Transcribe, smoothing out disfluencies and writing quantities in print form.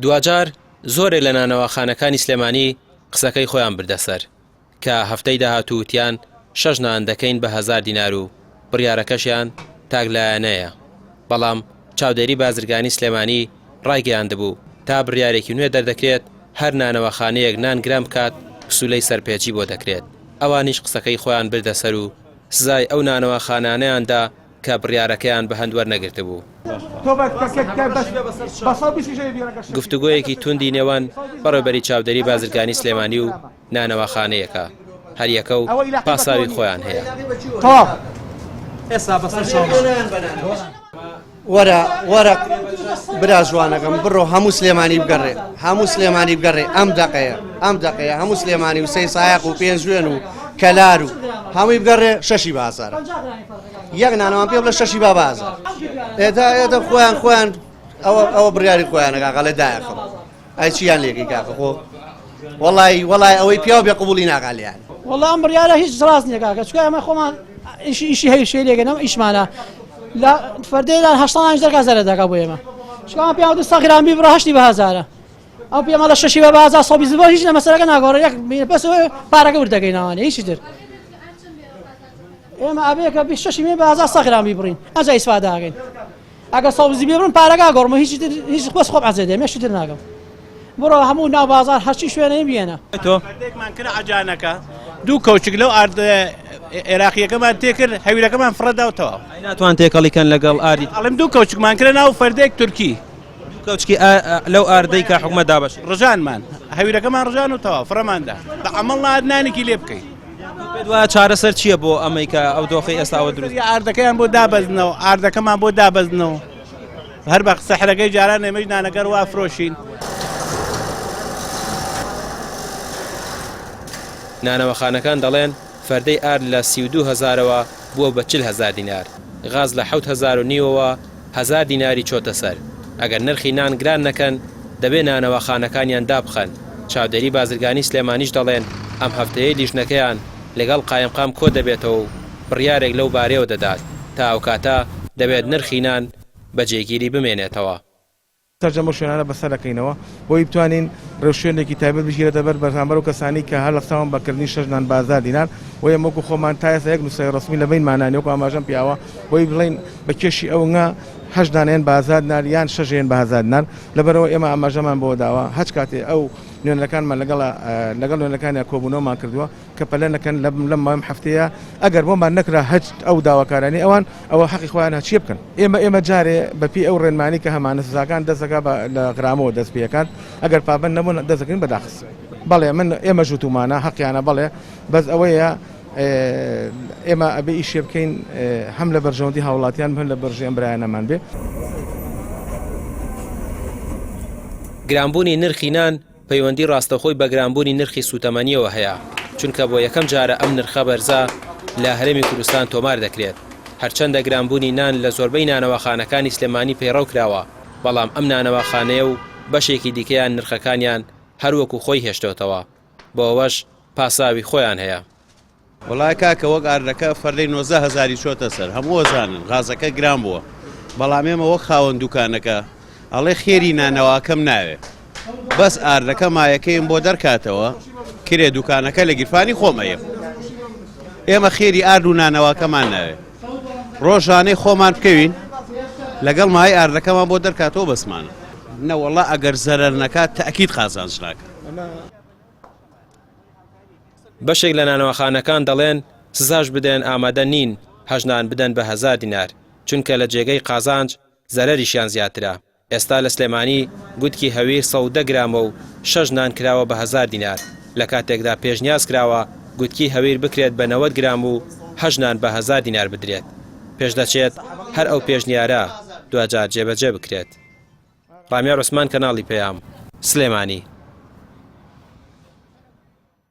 دواجار زۆرێک لە نانەواخانەکانی سلێمانی قسەکەی خۆیان بردە سەر کە هەفتەی داهاتوو وتیان شەش نان دەکەین بە هەزار دینار و بڕیارەکەشیان تاکلایەنەیە، بەڵام چاودێری بازرگانی سلێمانی ڕایگەیاندبوو تا بڕیارێکی نوێ دەردەکرێت هەر نانەواخانەیەک نان گران بکات پسولەی سەرپێچی بۆ دەکرێت، ئەوانیش قسەکەی خۆیان بردە سەر و سزای ئەو نانەواخانانەیان دا کە بڕیارەکەیان بە هەند وەرنەگرتبوو. گفتوگۆیەکی توندی نێوان بەڕێوبەری چاودێری بازرگانی سلێمانی و نانەواخانەیەکە، هەریەکە و پاساوی خۆیان هەیە. وەرە وەرە برا جوانەکەم بڕۆ هەموو سلێمانی بگەڕێ هەموو سلێمانی بگەڕێ ئەم دەقەیە ئەم دەقەیە هەموو سلێمانی و سەی سایەق و پێنجوێن و کەلار و هەمووی بگەڕێ شەشی بازارە یەک نانەوان پێ بڵێ شەشی با بازار ئێتا ئێتا خۆیان خۆیان ئەوە ئەوە بڕیاری خۆیانە کاکە دایەخم ئەی چیان لێکی کاکە خۆ وەڵی وەڵی ئەوەی پیاو بێ قبولی ناکا لێیان. وەڵا ئەم بڕیارە هیچ ڕاست نییە کاکە چونکە ئێمە خۆمان ئیشی ئیشی هەیە شێ لێگەنەم ئیشمانە لە فەردەیان هەشتا نانیش دەرکا زەرەر دەکا بۆ ئێمە چونکە ئەم پیاوە دوو غرام بیبڕە هەشتی بە هەزارە ئەو پێمە لە شەشی بە بازار 120 بۆ هیچ لە مەسەلەکە ناگۆڕێ یەک بەس پارەکە ورد دەکەینەوانێ هیچی تر ئێمە ئەبێ کە شەشی مێ بە هەزار سە غرام بیبڕین ئەجا ئیسفادە ئەکەین ئەگەر سەوزی بێ بڕم پارەکە گۆڕم هیچ تر هیچ بەس خۆم عەزێ دێم هیچ تر ناکەم بڕۆ هەموو ناو بازار هەرچی شوێنەیە بێنە. تۆ. فەردێکمان کرد عەجانەکە دوو کەوچک لەو ئارد عێراقیەکەمان تێکرد هەویرەکەمان فڕەدا و تەواو. ئەی ناتوان تێکەڵی کەن لەگەڵ ئاردی. ئەڵێم دوو کەوچکمان کرە ناو فەردێک تورکی. دوو کەوچکی لەو ئاردەی کە حکومەت دابەشی. ڕژانمان هەویرەکەمان ڕژان و تەواو فڕەماندا بە عەمەڵ نات نانێکی لێ بکەین. پێت وایە چارەسەر چییە بۆ ئەمەی کە ئەو دۆخەی ئێستا ئەوە دروست ئاردەکەیان بۆ دابەزنەوە ئاردەکەمان بۆ دابەزنەوە هەر بە سەحرەکەی جاران ئێمەش نانەکەر وا فرۆشین. نانەوەخانەکان دەڵێن فەردەی ئارد لە 32 هەزارەوە بووە بە 40 هەزار دینار، غاز لە حەوت هەزار و نیوەوە هەزار دیناری چۆتە سەر، ئەگەر نرخی نان گران نەکەن دەبێ نانەواخانەکانیان دابخەن، چاودێری بازرگانی سلێمانیش دەڵێن ئەم هەفتەیەی لیژنەکەیان لەگەڵ قایمقام کۆدەبێتەوە و بڕیارێک لەو بارەیەوە دەدات، تا ئەوکاتە دەبێت نرخی نان بە جێگیری بمێنێتەوە. سەرجەم ئەو شوێنانە بەسەر دەکەینەوە بۆی بتوانین ڕێوشوێنێکی تایبەت بگیرێتە بەر بەرامبەر ئەو کەسانەی کە هەڵساون بە کردنی شەش نان بە هەزار دینار و ئێمە وەکو خۆمان تا ئێستا یەک نووسراوی ڕەسمی لە بەینمانا نیە وەکو ئاماژەم پیاوە بۆی بڵێین بە کێشی ئەونگە هەشت دانەیەن بە هەزار دینار یان شەش یەن بە هەزار دینار لەبەرئەوە ئێمە ئاماژەمان بەوە داوە هەچ کاتێ ئەو نوێنەرەکانمان لەگەڵ لەگەڵ نوێنەرەکانیان کۆبوونەوەمان کردووە کە پەلە نەکەن لەم لەم ماوەی هەفتەیە ئەگەر بۆمان نەکرا هەچ ئەو داواکارانەی ئەوان ئەوە حەقی خۆیانە چیە بکەن ئێمە ئێمە جارێ بە پێی ئەو ڕێنمانی کە هەمانە سزاکان دەست دەکات بە لە غرامەوە دەست پێکات ئەگەر پابەند نەبوون دەست دەکەین بە داخستن بەڵێ من ئێمە ژوتومانە حەقیانە بەڵێ بەس ئەوەیە ئێمە ئەبێ ئیشێ بکەین هەم لە بەرژەوەندی هاوڵاتیان هەم لە بەرژەوەندی ئەم برایانەمان بێ. گرانبوونی نرخی نان پەیوەندی ڕاستەوخۆی بە گرانبوونی نرخی سووتەمەنییەوە هەیە، چونکە بۆ یەکەم جارە ئەم نرخە بەرزە لە هەرێمی کوردستان تۆمار دەکرێت. هەرچەندە گرانبوونی نان لە زۆربەی نانەواخانەکانی سلێمانی پەیڕەو کراوە، بەڵام ئەم نانەواخانەیە و بەشێکی دیکەیان نرخەکانیان هەر وەکو خۆی هێشتۆتەوە، بۆ ئەوەش پاساوی خۆیان هەیە. وەڵا کاکە وەک ئاردەکە فەردەی 19 هەزاری چۆتە سەر هەموو ئەزانن غازەکە گران بووە بەڵام ئێمە وەک خاوەن دوکانەکە ئەڵێ خێری نانەواکەم ناوێ بەس ئاردەکە مایەکەیم بۆ دەرکاتەوە کرێ دوکانەکە لە گیرفانی خۆم ئەیەم ئێمە خێری ئارد و نانەواکەمان ناوێ ڕۆژانەی خۆمان بکەوین لەگەڵ مای ئاردەکەمان بۆ دەرکاتەوە بەسمانە نەوەڵا ئەگەر زەرەر نەکات تەئکید قازانج ناکە. بەشێک لە نانەواخانەکان دەڵێن، سزاش بدەن ئامادە نین هەشت نان بدەن بە هەزار دینار، چونکە لە جێگەی قازانج زەرەریشیان زیاترە، ئێستا لە سلێمانی گوتکی هەویر 110 گرامە و شەش نان کراوە بە هەزار دینار، لە کاتێکدا پێشنیاز کراوە گوتکی هەویر بکرێت بە 90 گرام و هەشت نان بە هەزار دینار بدرێت. پێشدەچێت هەر ئەو پێشنیارە دواجار جێبەجێ بکرێت. ڕامیار عوسمان کەناڵی پەیام، سلێمانی.